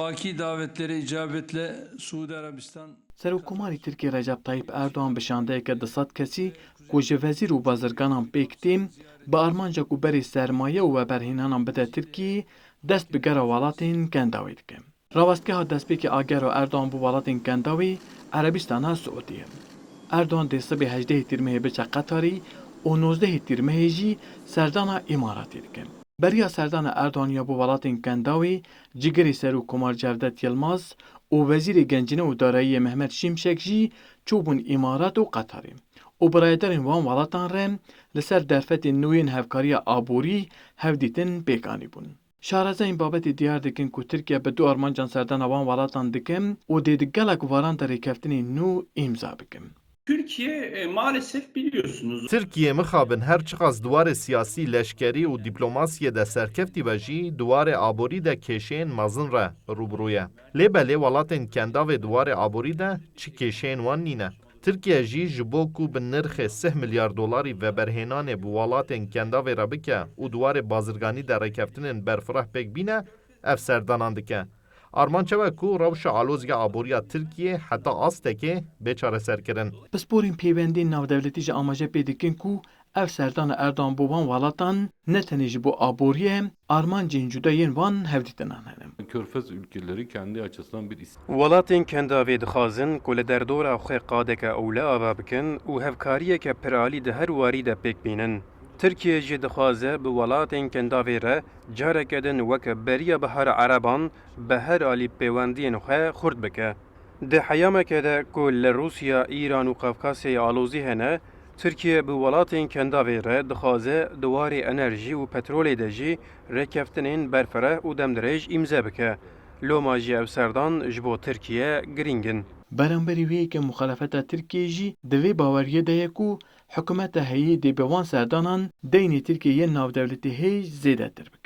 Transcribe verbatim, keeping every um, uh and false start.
Vaki davetlere icabetle Suudi Arabistan Serokkomarê Tirkiyê Recep Tayyip Erdogan bi şandeyeke du sed kesî ku ji vezîr û bazirganan pêk tê, bi armanca ku berê sermaye û veberhênanan bide Tirkiyeyê, dest bi gera welatên Kendawê dike. Rawestgeha destpêkê a gera Erdogan bo welatên Kendawê Erebistana Siûdî ye. Erdogan dê sibê hejdehê Tîrmehê biçe Qetarê û nozdehê Tîrmehê jî serdana Îmaratê dike. Beriya serdana Erdogan ya bo welatên Kendawê, cigirê Serokkomar Cevdet Yilmaz û Wezîrê Gencîne û Darayiyê Mehmet Şimşek jî çûbûn Îmarat û Qetarê û bi rayedarên wan welatan re li ser derfetên nû yên hevkariya aborî hevdîtin pêk anîbûn. Şarezayên babetê diyar dikin ku Tirkiye bi du armancan serdana wan welatan dike û dê di gelek weran de rêkeftinên nû îmza bike. Türkiye e, maalesef biliyorsunuz. Tirkiye mixabin her çiqas di warê siyasî, leşkerî û dîplomasiyê de serkeftî be jî, di warê aborî de kêşeyên mezin re rûbirû ye. Lê belê welatên Kendavê di warê aborî de çi kêşeyên wan nîne. Tirkiye jî ji bo ku bi nirxê sih milyar dolarî veberhênanê bi welatên Kendavê re bike û di warê bazirganî de rêkeftinên berfireh pêk bîne, ev serdanan dike. Armanc ew e ku rewşa alozî ya aboriya Tirkiyê heta astekê bê çareserkirin. Pisporên peywendiyên navdewletî jî amaje pê dikin ku ev serdana Erdogan bo van welatan ne tenê ji bo aboriyê, armancên cuda yên van hevdîtinan hene. Körfez ülkeleri kendi açısından bir is- Welatên Kendavê dixwazin ku li derdora xwe qadeke ewle ava bikin û hevkariyeke piralî di her warî de pêk bînin. Tirkiye jî dixwaze bi welatên Kendavê re careke din weke beriya bihara Ereban bi her alî pêwendiyên xwe xurt bike. Di heyameke de ku li Rûsya, Îran û Qafkasyayê alozî hene, Tirkiye bi welatên Kendavê re dixwaze di warê enerjî û petrolê de jî rêkeftinên berfireh û demdirêj îmze bike. Loma jî ev serdan ji bo Tirkiye girîng in. Beramberî wê yekê muxalefeta Tirkiyê jî di vê baweriyê de ye ku hikûmeta heyî dê bi van serdanan deynê Tirkiyê yên navdewletî hê zêdetir bike.